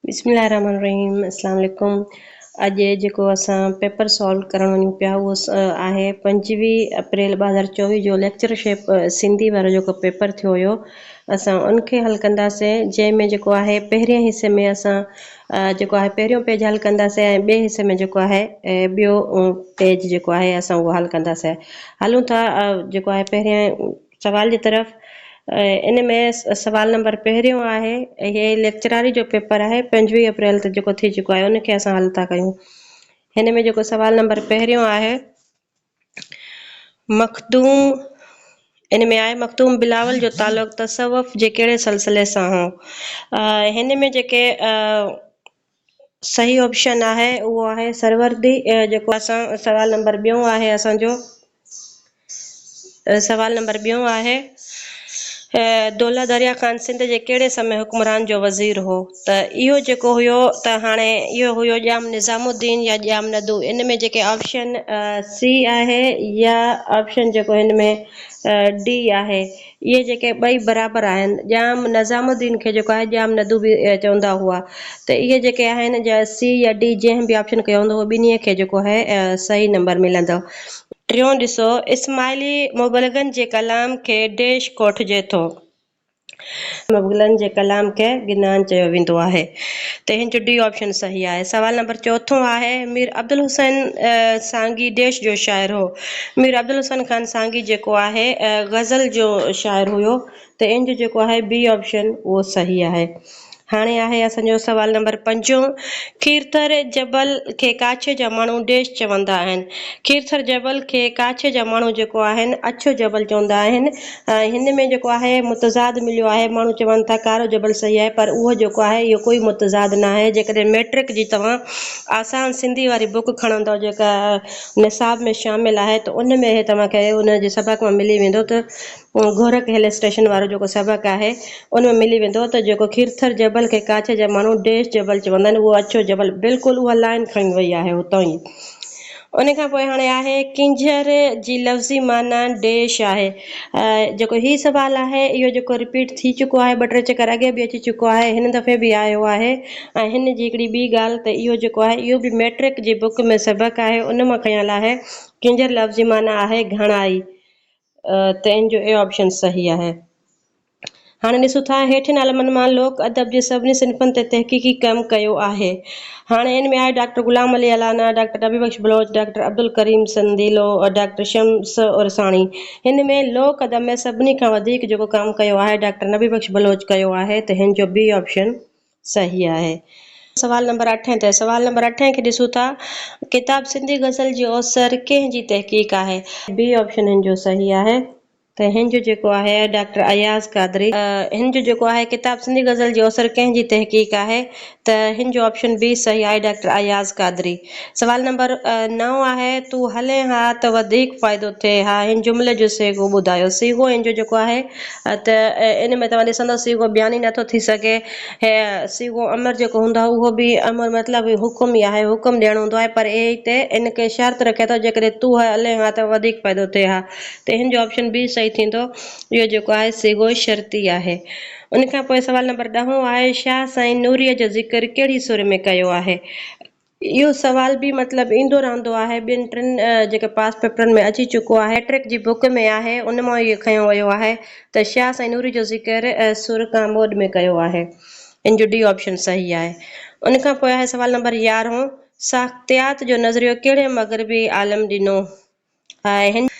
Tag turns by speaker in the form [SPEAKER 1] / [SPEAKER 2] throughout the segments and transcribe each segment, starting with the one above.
[SPEAKER 1] بسم الله الرحمن الرحيم اسلام عليڪم اڄ جيڪو اسان پيپر سالو ڪرڻ وڃون پيا اهو آهي 25 اپريل 2024 جو ليڪچرشپ سنڌي وارو جيڪو پيپر ٿيو هيو اسان ان کي حل ڪنداسين جنهن ۾ جيڪو آهي پهرين حصي ۾ اسان جيڪو آهي پهريون پيج حل ڪنداسين ۽ ٻئي حصي ۾ جيڪو آهي ٻيو پيج جيڪو آهي اسان اهو حل ڪنداسين هلون ٿا جيڪو آهي پهرين سوال جي طرف ان ۾ سوال نمبر پهريون آهي هي ليڪچراري جو پيپر آهي 25 اپريل تي جيڪو ٿي چڪو آهي ان کي اسان حل ٿا ڪيون هن ۾ جيڪو سوال نمبر پهريون آهي مخدوم ان ۾ آهي مخدوم بلاول جو تعلق تصوف جي ڪهڙي سلسلي سان هو هن ۾ جيڪي صحيح آپشن آهي اهو آهي سروردي جيڪو اسان سوال نمبر ٻيون آهي اسان جو سوال نمبر ٻيون آهي دولهه دريا خان سنڌ جي ڪهڙي سمي حڪمران جو وزير هو ته اهو جيڪو هيو ته هاڻي اهو هيو ڄام نظام الدين يا ڄام ندو ان ۾ جيڪي آپشن سي آهي يا آپشن جيڪو هن ۾ ڊي آهي اهي جيڪي ٻئي برابر آهن. ڄام نظام الدين کي جيڪو آهي ڄام ندو به چوندا هئا ته اهي جيڪي آهن جا سي يا ڊي جنهن به آپشن ڪيو هوندو اهو ٻنهي کي جيڪو آهي صحيح نمبر ملندو. ٽيون ڏسو اسماعيلي مبلغن جي ڪلام کي ڊيش ڪوٺجي ٿو. مبلغن جي ڪلام کي گنان چيو ويندو آهي ته هن جو ڊي آپشن صحيح آهي. سوال نمبر چوٿون آهي مير عبدالحسين سانگي ڊيش جو شاعر هو. مير عبدالحسين خان سانگي جيڪو آهي غزل جو شاعر هيو ته ان جو جيڪو آهي بي آپشن اهو صحيح آهي. هاڻي آهي اسان جو سوال نمبر پنجون کيرٿر جبل کي ڪاڇي جا ماڻهو ڊيش چوندا آهن. کيرٿر جبل کي ڪاڇي جا ماڻهو جيڪو آهن اڇو جبل چوندا آهن ۽ هن ۾ جيڪو آهي متضاد مليو آهي ماڻهو چون ٿا ڪارو جبل صحيح آهي پر اهو جيڪو آهي اهو ڪوئي متضاد نه آهي جيڪڏهن ميٽرڪ جي توهان آسان سنڌي واري بڪ کڻندؤ جيڪا نصاب ۾ شامل آهي ته ان ۾ توهان کي ان جي سبق مان ملي ويندو ته گورک هل اسٽيشن وارو جيڪو سبق آهي ان ۾ ملي ويندو ته جيڪو کيرٿر جبل کي ڪاڇي جا ماڻهو ڊيش جبل چوندا آهن اهو اڇو جبل بلڪل اها لائن کڻي وئي آهي اتان ئي ان کان پوء هاڻي آهي ڪينجهر جي لفظي معنيٰ ڊيش آهي جيڪو هي سوال آهي اهو جيڪو رپيٽ ٿي چڪو آهي ٻه ٽي چڪر اڳي به اچي چڪو آهي هن دفعي به آيو آهي ۽ هن جي هڪڙي ٻي ڳالهه ته اهو جيڪو آهي اهو به ميٽرڪ جي بڪ ۾ سبق آهي ان مان کنيل آهي ڪينجهر لفظي معنيٰ آهي گهڻائي ته ان جو اي آپشن صحيح آهي. هاڻي ڏسون ٿا هيٺين عالمن مان لوڪ ادب جي سڀني صنفن تي تحقيقي ڪم ڪيو آهي. هاڻي ان ۾ آهي doctor Ghulam Ali Allana, doctor Nabi Bakhsh Baloch, doctor Abdulkarim Sandilo, doctor Shams Ursani. هن ۾ لوڪ ادب ۾ سڀني کان وڌيڪ جيڪو ڪم ڪيو آهي ڊاڪٽر نبي بخش بلوچ ڪيو آهي ته هن جو بي آپشن صحيح آهي. سوال نمبر اٺين تي سوال نمبر اٺين کي ڏسون ٿا ڪتاب سنڌي غزل جي اوسر ڪنهن جي تحقيق آهي؟ بي آپشن هن جو صحيح آهي. ته هن جو جيڪو آهي ڊاڪٽر اياز قادري. هن جو جيڪو آهي ڪتاب سنڌي غزل جي اوسر ڪنهن جي تحقيق آهي؟ ته هن جو آپشن بي صحيح آهي ڊاڪٽر اياز قادري. سوال نمبر نو آهي تون هلين ها ته وڌيڪ فائدو ٿئي ها هن جملي جو صيغو ٻڌايو. صيغو هن جو جيڪو آهي ته ان ۾ توهان ڏسندؤ صيغو بياني نٿو ٿي سگهي. هي صيغو امر جيڪو هوندو آهي اهو به امر مطلب حڪم ئي آهي حڪم ڏيڻ هوندو آهي پر اهي هتي ان کي شرط رکي ٿو جيڪڏهن تون هلين ها ته وڌيڪ فائدو ٿئي ها. ته هن جو آپشن بي صحيح ٿيندو. اهو جيڪو آهي صيغو شرطي آهي. ان کان پوء سوال نمبر ڏهون آهي شاهه سائين نوريء جو ذڪر ڪهڙي سر ۾ ڪيو آهي؟ اهو سوال به مطلب ايندو رهندو آهي ٻن ٽن جيڪي پاس پيپرن ۾ اچي چڪو آهي. ميٽرڪ جي بڪ ۾ آهي ان مان اهو کنيو ويو آهي ته شاهه سائين نوري جو ذڪر سر ڪاموڏ ۾ ڪيو آهي. ان جو ڊي آپشن صحيح آهي. ان کان پوء آهي سوال نمبر يارهون ساختيات جو نظريو ڪهڙي مغربي عالم ڏنو؟ آهن.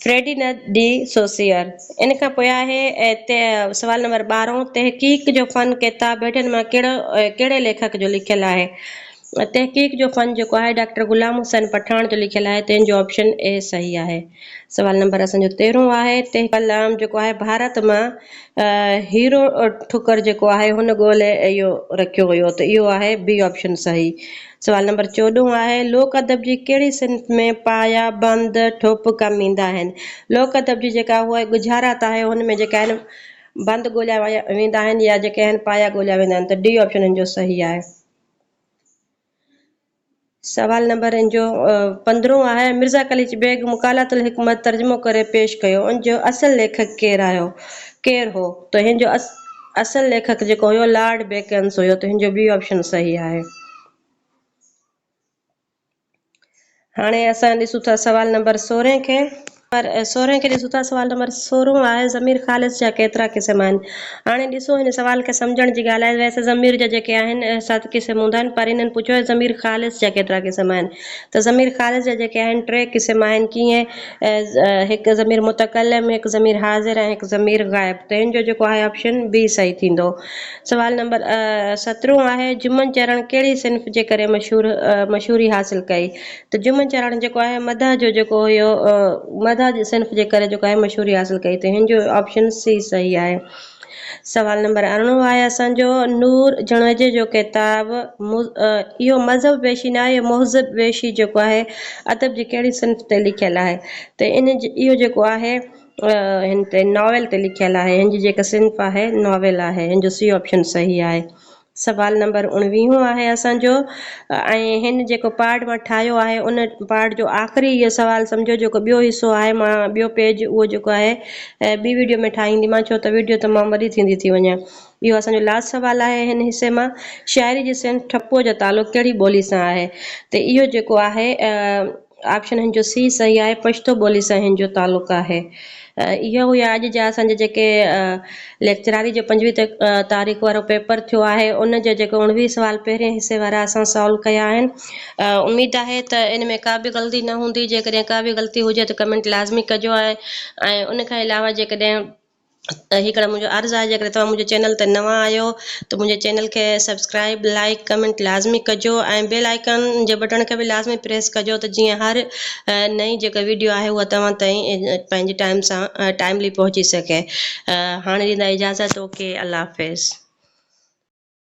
[SPEAKER 1] فريڊينڊ ڊي سوسيئر. ان کان پوء آهي سوال نمبر ٻارهون تحقيق جو فن ڪتاب هيٺين مان ڪهڙي ليکڪ جو لکيل آهي؟ تحقيق جو فن جيڪو آهي ڊاڪٽر غلام حسين پٺاڻ جو لکيل آهي تنهن جو آپشن اي صحيح آهي. سوال نمبر اسان جو تيرهون آهي ڪلام جيڪو آهي ڀارت مان هيرو ٺڪر جيڪو آهي هن ڳولي اهو رکيو هيو ته اهو آهي بي آپشن صحيح. سوال نمبر چوڏهون آهي لوڪ ادب جي ڪهڙي صنف ۾ پايا، بند، ٺوپ ڪم ايندا آهن؟ لوڪ ادب جي جيڪا اها ڳجهارات آهي ان ۾ جيڪا آهن بند ڳوليا ويندا آهن يا جيڪي آهن پايا ڳوليا ويندا آهن ته ڊي آپشن هن جو صحيح آهي. سوال نمبر ان جو پندرهون آهي، مرزا قليچ بيگ مقالات الحڪمت ترجمو ڪري پيش ڪيو، ان جو اصل ليکڪ ڪير آهيو؟ ڪير هو؟ ته هن جو اصل ليکڪ جيڪو هيو لارڊ بيڪنس هيو ته هن جو بي آپشن صحيح آهي. هاڻي اسان ڏسون ٿا سوال نمبر سورهين کي. نمبر سورهين کي ڏسون ٿا سوال نمبر سورهون آهي ضمير خالص جا ڪيترا قسم آهن؟ هاڻي ڏسو هن سوال کي سمجهڻ جي ڳالهه آهي ويسي ضمير جا جيڪي آهن ست قسم هوندا آهن پر انهن پڇيو آهي ضمير خالص جا ڪيترا قسم آهن ته ضمير خالص جا جيڪي آهن ٽي قسم آهن ڪيئن هڪ ضمير متڪلم هڪ ضمير حاضر ۽ هڪ ضمير غائب ته هن جو جيڪو آهي آپشن بي صحيح ٿيندو. سوال نمبر سترهون آهي، جمن چرڻ ڪهڙي صنف جي ڪري مشهور مشهوري حاصل ڪئي؟ ته جمن چرڻ جيڪو آهي مدح جو جيڪو هيو مدح جي صنف جي ڪري جيڪو آهي مشهوري حاصل ڪئي ته هن جو آپشن سي صحيح آهي. سوال نمبر ارڙهون آهي اسان جو نور جوڻيجي جو ڪتاب اهو مذهب ويشي نه آهي اهو مهذب ويشي جيڪو آهي ادب جي ڪهڙي صنف تي لکيل آهي ته ان اهو جيڪو آهي هن تي ناول تي لکيل آهي. هن جي جيڪا صنف آهي ناول آهي. هن جو سي آپشن صحيح آهي. سوال نمبر اڻويهون آهي اسان جو ۽ هن جيڪو پارٽ مان ٺاهيو آهي ان پارٽ جو آخري اهو سوال سمجهو جيڪو ٻيو حصو آهي مان ٻيو پيج اهو جيڪو آهي ٻي ويڊيو ۾ ٺاهينديمان ڇو ته ويڊيو تمام وڏي ٿيندي ٿي وڃي. اهو اسان جو لاسٽ سوال آهي هن حصي مان شاعري جي صنف ٺپو جو تعلق ڪهڙي ٻولي سان آهي ته اهو جيڪو آهي آپشن هن جو سي صحيح آهي پشتو ٻولي سان هن جو تعلق آهي. اهي هيا اڄ جا اسان جا جيڪي ليڪچراري جو 25 تاريخ وارو پيپر ٿيو آهي ان جا جيڪو 19 سوال پهرين حصي وارا اسان سالو ڪيا آهن اميد آهي ته ان ۾ ڪا به غلطي نه هوندي جيڪڏهن ڪا به غلطي هجي ته ڪمينٽ لازمي ڪجو ۽ ان کان علاوه جيڪڏهن هڪڙو منهنجو عرض آهي جيڪڏهن توهان منهنجي چينل تي نوان آهيو ته منهنجي چينل کي سبسڪرائب لائڪ ڪمينٽ لازمي ڪجو ۽ بيل آئيڪان جي بٽڻ کي به لازمي پريس ڪجو ته جيئن هر نئين جيڪا ويڊيو آهي اها توهان تائين پنهنجي ٽائيم سان ٽائملي پهچي سگهي هاڻي ڏيندا اجازت اوڪي الله حافظ.